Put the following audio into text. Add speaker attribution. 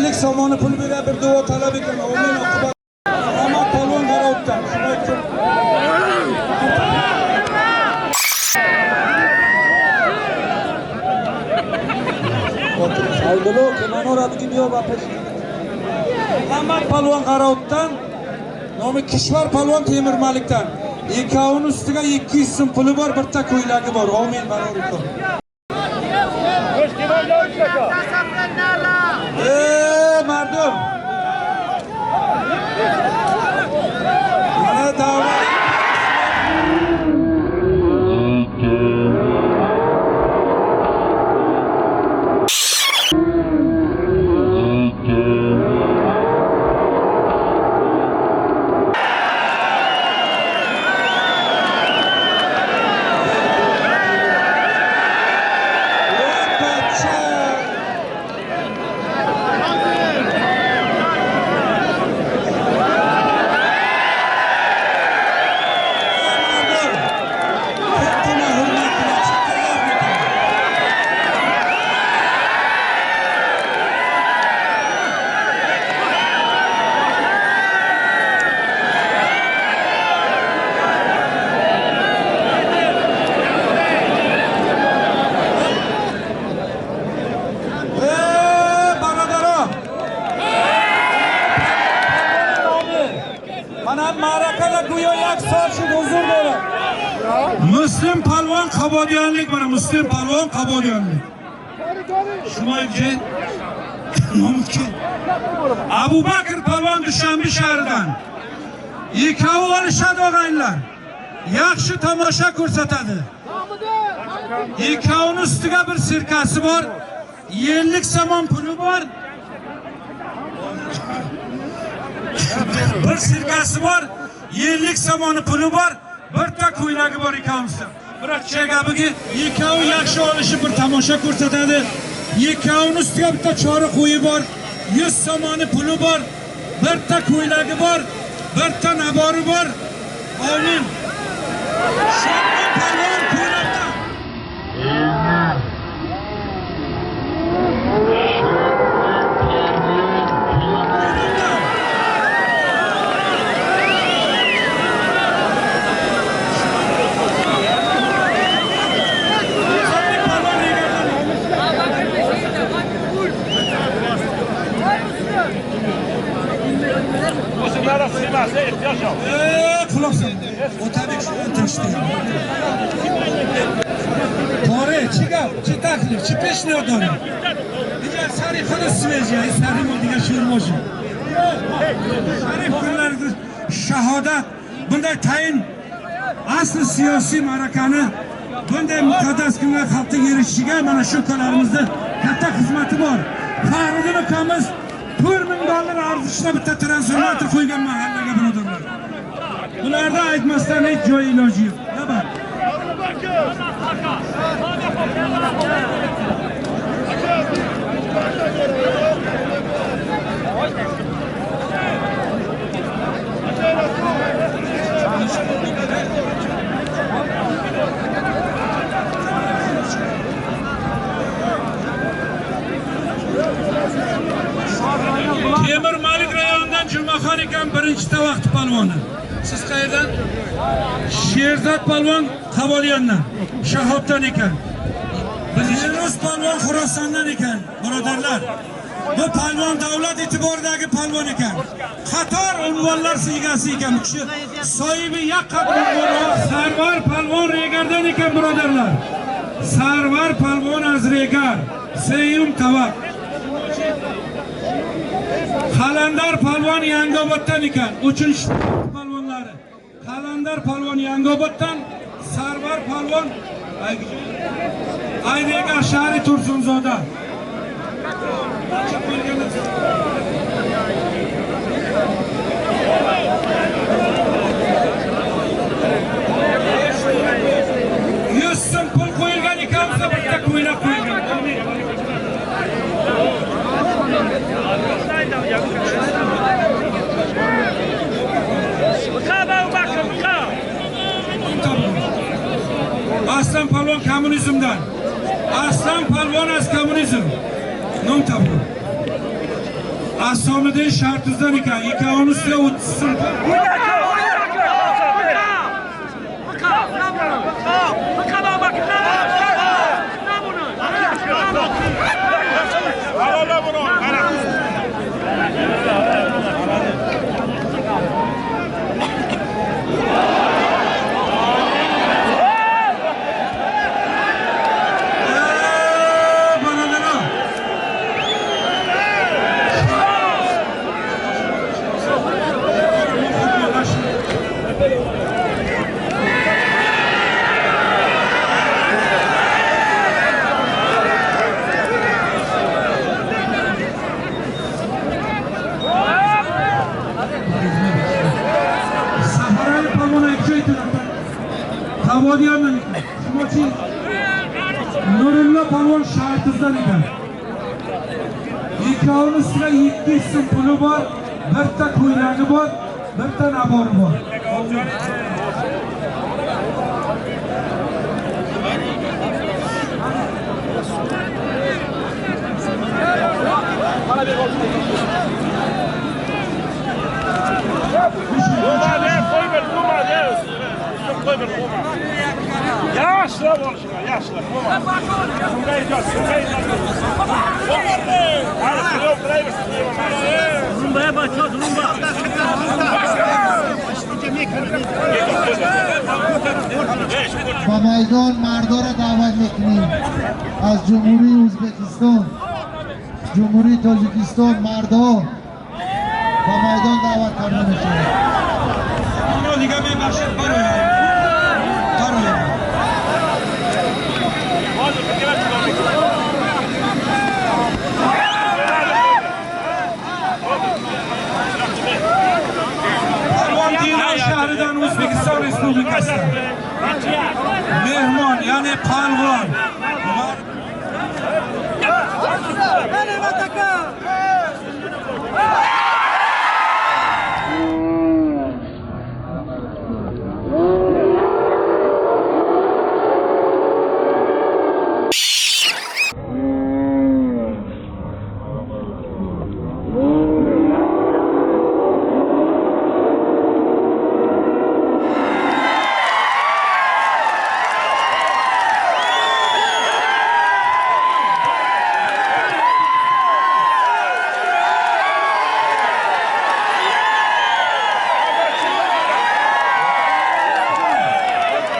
Speaker 1: 50 somoni pul bera bir duo talab ekan. Amin oqibat. Muhammad polvon Garovdan. Muhammad polvon Garovdan, nomi Kishvar polvon Temirmalikdan. Ikkovini ustiga 200 so'm puli bor, bitta ko'ylagi bor. Amin barorukum. Mardum. Mana davlat Muslim palvon Qabodiyanlik, mana Muslim palvon Qabodiyanlik. Shunga mumkin. Abu Bakr palvon Dushanbe shahridan. Ikkovi olishadi og'aynilar. Yaxshi tomosha ko'rsatadi. Ikkovini ustiga bir sirkasi bor, 50 somon puli bor. Bir sirkasi bor, 50 somoni puli bor. Bitta ko'ylagi bor ikkovimizda. Biroq chegabigi ikkovi yaxshi olishib bir tomosha ko'rsatadi. Ikkovini ustiga bitta chori qo'yi bor, 100 somoni puli bor, bitta ko'ylagi bor, bitta nabori bor. Amin. Shamon polvon ko'ylakdan. Otabek o'tirishdi. Pore, chi gap, chi taklif, chi peshnihod dori? Digar sari xuddi svejiy, sari degan she'r. Sharif kunlarida shahodat, bunday tayin asli siyosiy ma'rakani bunday muqaddas kunlar xalqning erishishiga mana shu ukalarimizni katta xizmati bor. Faxriddin ukamiz $4000 arzishda bitta transformator qo'ygan mahallaga, birodarlar. Bularda aytmasdan hech joy iloji yo'q. Nima? Temir Malik rayonidan Jumaxon ekan birinchi vaqt polvoni. Siz qayerdan? Sherzod polvon Qavolyandan, Shahobdan ekan. Yunus polvon Xurosondan ekan, birodarlar. Bu polvon davlat e'tiboridagi polvon ekan. Qator unvonlar egasi ekan bu kishi. Sohibi yaqin unvon Sarvar polvon Regardan ekan, birodarlar. Sarvar polvon az Regar, Seyum Tavak. Qalandar polvon Yangoboddan ekan. 3-chi polvonlari. Qalandar polvon Yangoboddan, Sarvar polvon Ayregar shahri Tursunzoda. Yuz so'm pul qo'yilgan ekansa bitta ko'ylak qo'yilgan. Aslan polvon kommunizmdan. Aslan polvon az kommunizm. Nom topdi. Asomiddin Shartuzdan ekan. Ikkovini ustiga 30 so'm. Qavodiyondan ekan. Shimochi Nurullo polvon Shartuzdan ekan. Ikkovini ustiga 700 so'm puli bor, bitta ko'ylagi bor, bitta nabori bor.
Speaker 2: Yaxshilab olishinglar, yaxshilab.
Speaker 3: با میدان مردا را دعوت میکنیم از جمهوری ازبکستان، جمهوری تاجیکستان. مردا با میدان دعوت کرده میشوند.
Speaker 1: دیگه میبخشید برای shahridan O'zbekiston Respublikasi mehmon, ya'ni palvon.